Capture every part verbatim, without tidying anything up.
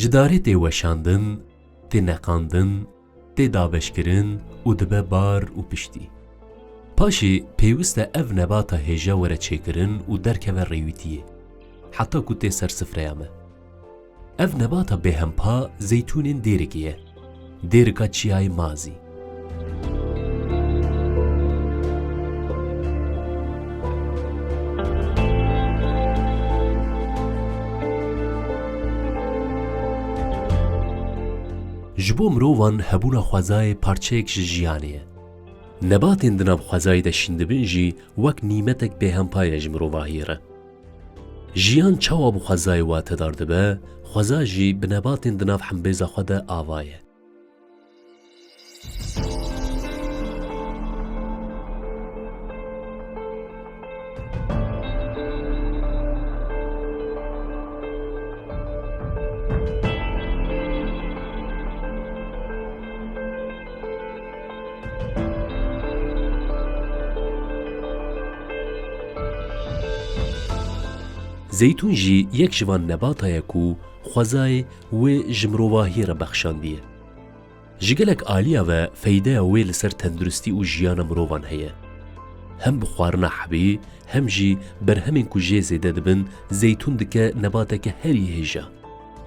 Ji darê tê weşandin, tê neqandin, tê dabeşkirin û dibe bar û piştî. Paşê pêwist e ev nebata hêja were çêkirin û derkeve rêwîtiyê, heta ku tê ser sifreya me. Ev nebata bêhempa zeytûnên Dêrikê ye. Dêrika Çiyayê Mazî. Ji bo mirovan hebûna xwezayê parçeyek ji jiyanê ye. Nebatên di nav xwezayê de şîn dibin jî wek nîmetek bêhempa ye ji mirovahiyê re. Jiyan çawa bi xwezayê watedar dibe, xweza jî bi nebatên di nav hembêza xwe de ava ye. Zeytûn jî yek ji van nebata ye ku xwezayê wê ji mirovahiyê re bexşandiye. Ji gelek aliya ve feydeya wê li ser tenduristî û jiyana mirovan heye. Hem bi xwarina hebî, hem jî berhemên ku jê zêde dibin, zeytûn dike nebateke herî hêja.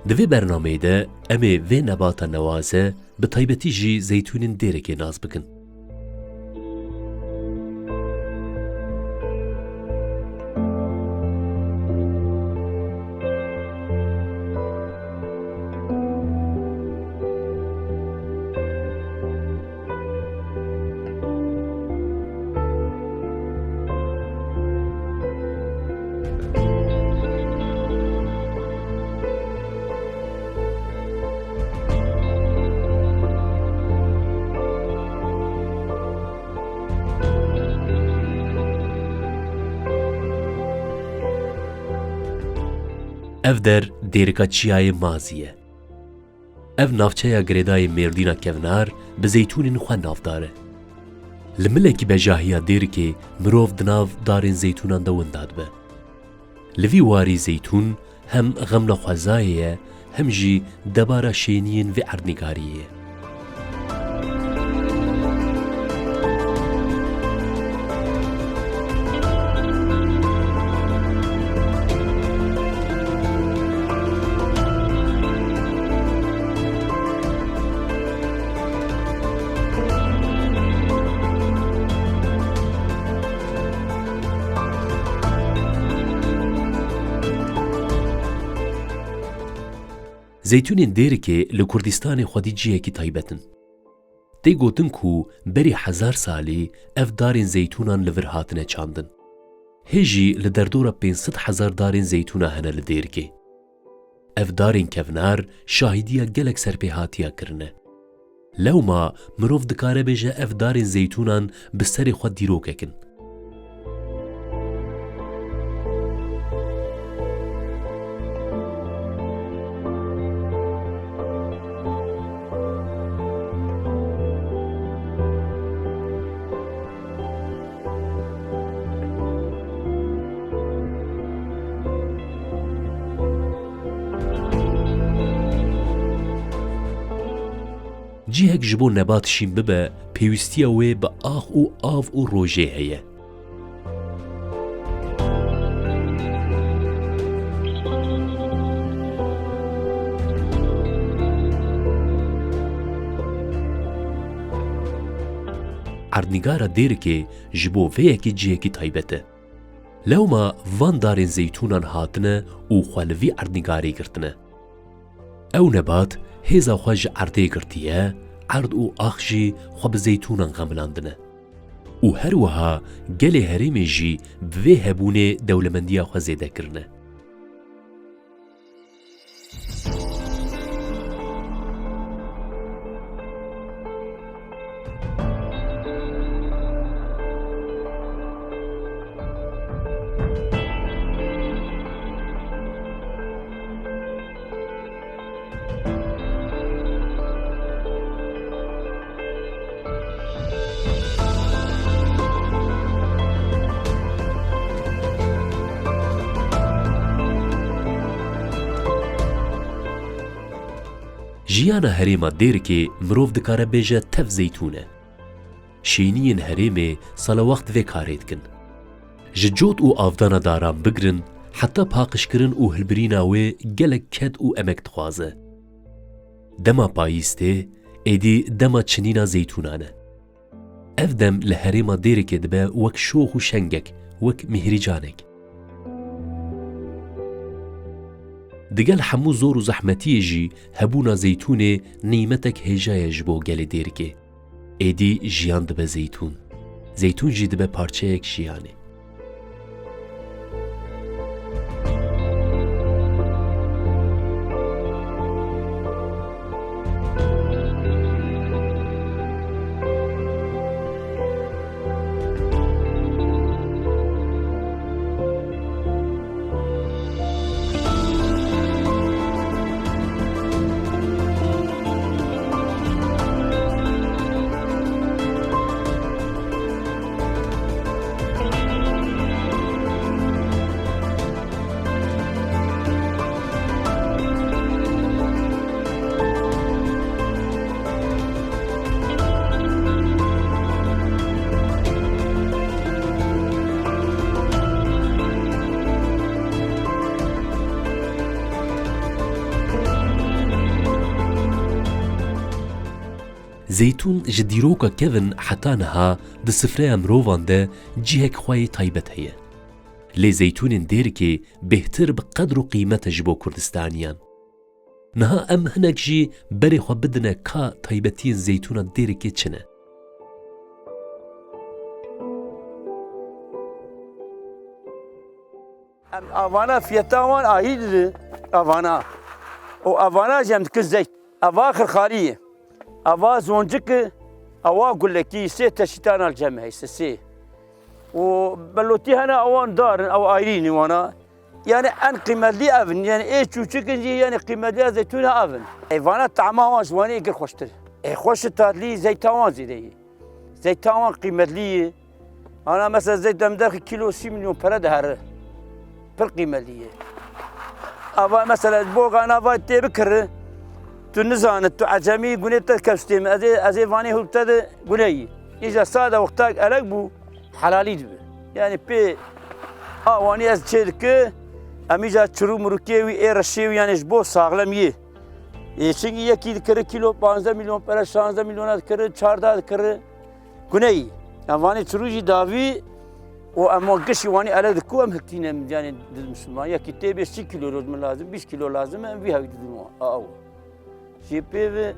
Di vê bernameyê de em ê vê nebata newaze, bi taybetî jî zeytûnên Dêrikê nas bikin. Ev der Dêrika Çiyayê Mazî ye. Ev navçeya girêdayê Mêrdîna kevnar bi zeytûnên xwe navdar e. Li milekî bejahiya Dêrikê mirov di nav darên zeytûnan de winda dibe. Li vî warî zeytûn hem xemla xwezayê ye, hem jî debara şêniyên vê erdnîgariyê ye. Zeytûnên Dêrikê li Kurdistanê xwedî cihekî taybet in. Tê gotin ku berî hezar salî ev darên zeytûnan li vir hatine çandin. Hê jî li derdora pênc sed hezar darên zeytûna hene li Dêrikê. Ev darên kevnar şahîdiya gelek serpêhatiya kirine. Lewma mirov dikare bêje ev darên zeytûnan bi serê xwe dîrokek in. Cihek ji bo nebat şîn bibe, pêwîstiya wê bi ax û av û rojê heye. Erdnîgara Dêrikê ji bo vê yekê cihekî taybet e. Lewma van darên zeytûnan hatine û xwe li vî erdnîgarê girtine. Ew nebat hêza xwe ji erdê girtiye, erd û ax jî xwe bi zeytûnan xemilandine. Û her wiha gelê herêmê jî bi vê hebûnê dewlemendiya xwe zêde kirine. Jiyana herêma Dêrikê mirov dikare bêje tev zeytûn e. Şêniyên herêmê salewext vê karê dikin. Ji cot û avdana daran bigirin, heta paqijkirin û hilbirîna wê gelek ked û emek dixwaze. Dema payîz tê, êdî dema çinîna zeytûnan e. Ev dem li herêma Dêrikê dibe wek şox û şengek, wek mîhrîcanek. Digel hemû zor û zehmetiyê jî hebûna zeytûnê nîmetek hêja ye ji bo gelê Dêrikê. Êdî jiyan dibe zeytûn. Zeytûn jî dibe parçeyek jiyanê. Zeytûn ji dîroka kevin heta niha di sifreya mirovan de cihek xwe yê taybet heye. Lê zeytûnên Dêrikê bêhtir bi qedr û qîmet e ji bo Kurdistaniyan. Niha em hinek jî berê xwe bidine ka taybetiyên zeytûna Dêrikê çi ne. Em avana fiyeta wan ayî didin, avana. Û avana jî em dikin zeyt. Ava xirxalî ye. Ava zoncik e. Awa gulekî sê teşîtan al cem heyse sê. Û belotî hene awan dar in, ew ayrî ne wana. Yani en qîmetlî ev in. Yani ê çûçik in jî yani qîmetliya zeytûna ev in. Ê vana tama wan ji wanê gir xweştir. Ê xweş tatlî zeyta wan zêde ye. Zeyta wan qîmetlî ye. Ana mesela zeyt em derxî kîlo sî milyon pere dihere. Pir qîmetlî ye. Ava mesela ji bo gana va tê bikiri. Tu nizane, tu ecemî gunê te kevştê min. Ez ê, ez ê vanê hûr te de gune yî. Îja sade wextak elek bû, helalî dibe. Yani pê a wanî ez çê dike, em îja çirû mirûkê wî ê reşê wî yani ji bo saxlem yê. Ê, çinkî yekî dikiri kîlo panzdeh milyon pere, şanzdeh milyona dikiri, çardeh dikiri. Guneyî. Em vanê çirû jî davî û em wan gişî wanî ele diku em hiltîne yani didin Müslüman. Yekî tê bê sî kîlo roz min lazim, bîst kîlo lazim, em vî hewî didin wan. A, aw. Jê pê ve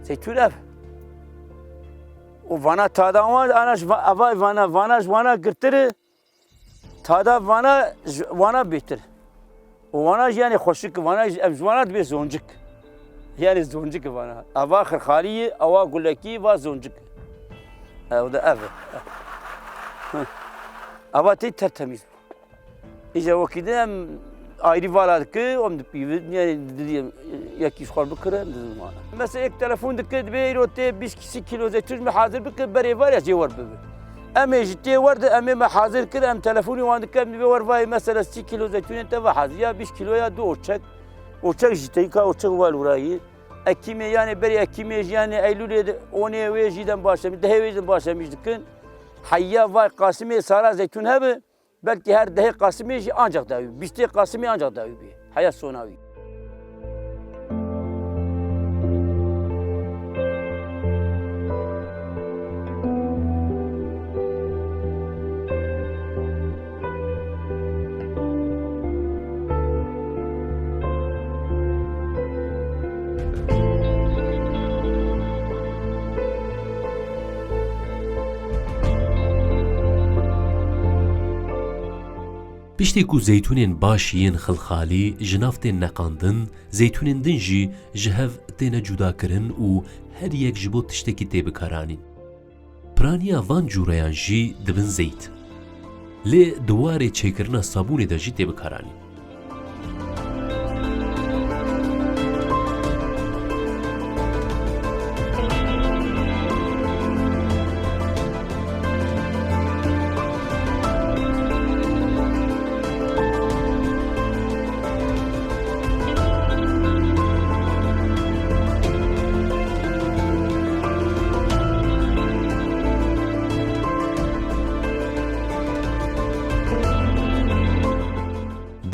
zeytûn ev. Û vana tada wan, ana ji va-, ava vana, vana ji wana girtir e. Tada vana, ji wana bêtir. Û wana jî yani xweşik, vana jî, ev ji wana dibe zoncik. Yani zoncik vana. Ava xirxalî ye, awa gulekî, va zoncik. Ew de ev e. Ava tê tertemiz bû. Îja wekî din em ayrî vala dike, em dipîvin, yani didiyem, yekî ji xwe bikire, em didin wana. Mesela yek telefon dike, dibe îro tê bîst kî-, sî kîlo zeytûn me hazir bike, berê var ya jê wer bibe. Em ê ji tê wer de, em ê me hazir kir, em telefonî wan dike, em dibe wer vayê mesela sî kîlo zeytûnên te ve hazir, ya bîst kîlo ya du oçek. Oçek jî teyka oçek wal urayî. Ekîmê yani berê Ekîmê jî yani Eylûlê de, onê wê jî dem başlamış, dehê wê jî dem başlamış dikin. Heya vay Qasimê sara zeytûn hebe. Belkî her dehê Qasimê jî ancak dawî, bîstê Qasimê ancak dawî bî. Heya sona wî. Piştî ku zeytûnên baş yên xilxalî ji nav tên neqandin, zeytûnên din jî ji hev têne cudakirin û her yek ji bo tiştekî tê bikaranîn. Piraniya van cûreyan jî dibin zeyt. Lê di warê çêkirina sabûnê de jî tê bikaranîn.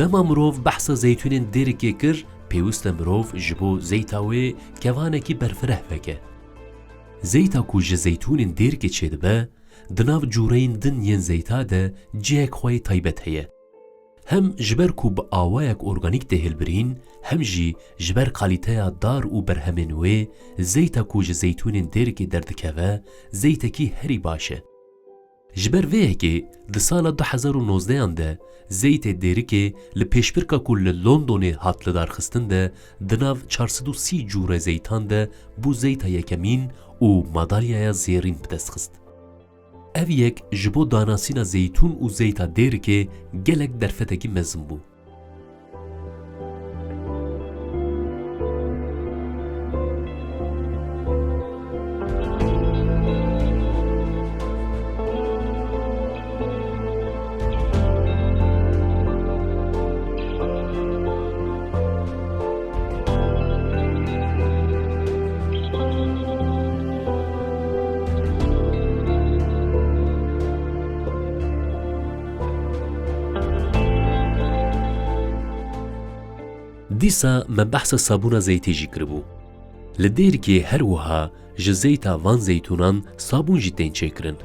Ema mirov behsa zeytûnên Dêrikê kir, pêwist e mirov ji bo zeyta wê kevanekî berfireh veke. Zeyta ku ji zeytûnên Dêrikê çêdibe, di nav cûreyên din yên zeyta de cihek xwe yê taybet heye. Hem ji ber ku bi awayek organîk tê hilbirîn, hem jî ji ber kalîteya dar û berhemên wê, zeyta ku ji zeytûnên Dêrikê derdikeve, zeytekî herî baş e. Ji ber vê yekê di sala du hezar û nozdehan de zeytê Dêrikê li pêşbirka ku li Londonê hat lidarxistin de di nav çar sed û sî cûre zeytan de bû zeyta yekemîn û madalyaya zêrîn bi dest xist. Ev yek ji bo danasîna zeytûn û zeyta Dêrikê gelek derfetekî mezin bû. Dîsa me behsa sabûna zeytê jî kiribû. Li Dêrikê her wiha ji zeyta van zeytûnan sabûn jî tên çêkirin.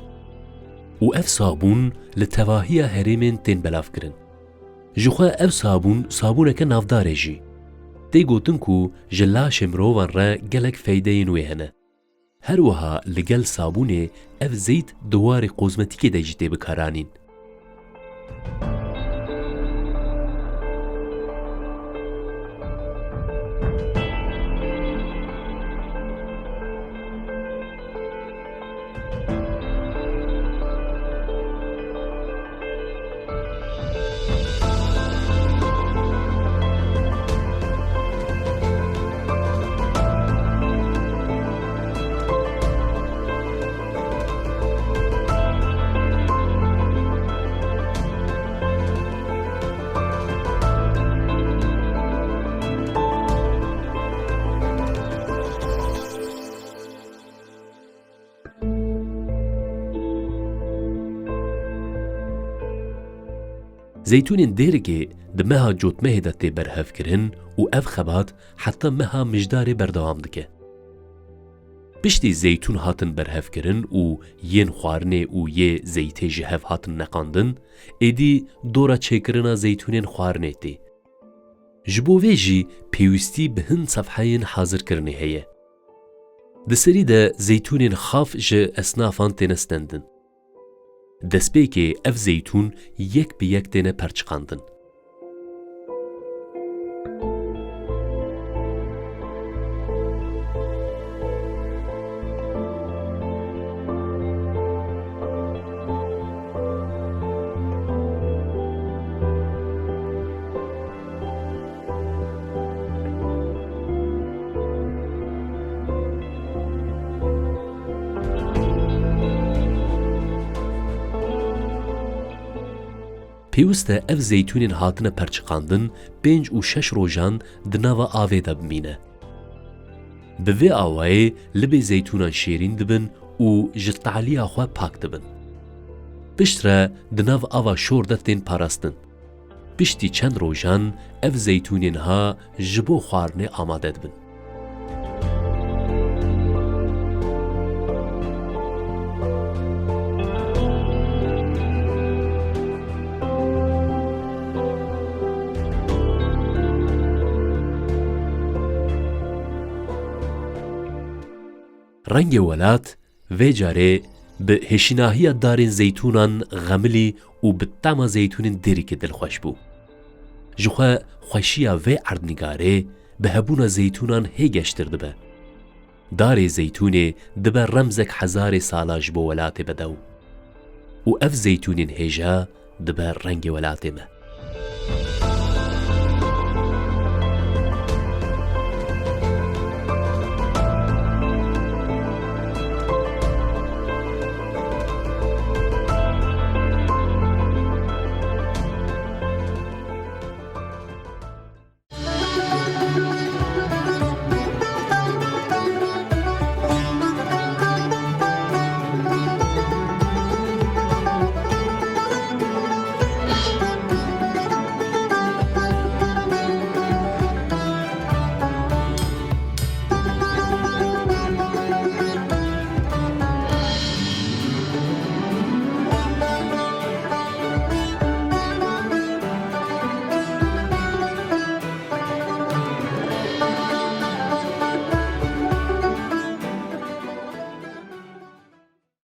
Û ev sabûn li tevahiya herêmên tên belavkirin. Jixwe ev sabûn sabûneke navdar e jî. Tê gotin ku ji laşê mirovan re gelek feydeyên wê hene. Her wiha li gel sabûnê ev zeyt di warê kozmetîkê de jî tê bikaranîn. Zeytûnên Dêrikê di meha Cotmehê de tê berhevkirin û ev xebat heta meha Mijdarê berdewam dike. Piştî zeytûn hatin berhevkirin û yên xwarinê û yê zeytê ji hev hatin neqandin, êdî dora çêkirina zeytûnên xwarinê tê. Ji bo vê jî pêwîstî bi hin sefheyên hazirkirinê heye. Di serî de zeytûnên xaf ji esnafan têne stendin. Destpêkê ev zeytûn yek bi yek têne perçiqandin. Pêwist e ev zeytûnên hatine perçiqandin pênc û şeş rojan di nava avê de bimîne. Bi vê awayê libê zeytûnan şêrîn dibin û ji taliya xwe pak dibin. Piştre di nav ava şor de tên parastin. Piştî çend rojan ev zeytûnên ha ji bo xwarinê amade dibin. Rengê welat vê carê bi hêşînahiya darên zeytûnan xemilî û bi tema zeytûnên Dêrikê dilxweş bû. Jixwe xweşiya vê erdnîgarê bi hebûna zeytûnan hê geştir dibe. Darê zeytûnê dibe remzek hezarê sala ji bo welatê bedew. Û ev zeytûnên hêja dibe rengê welatê me.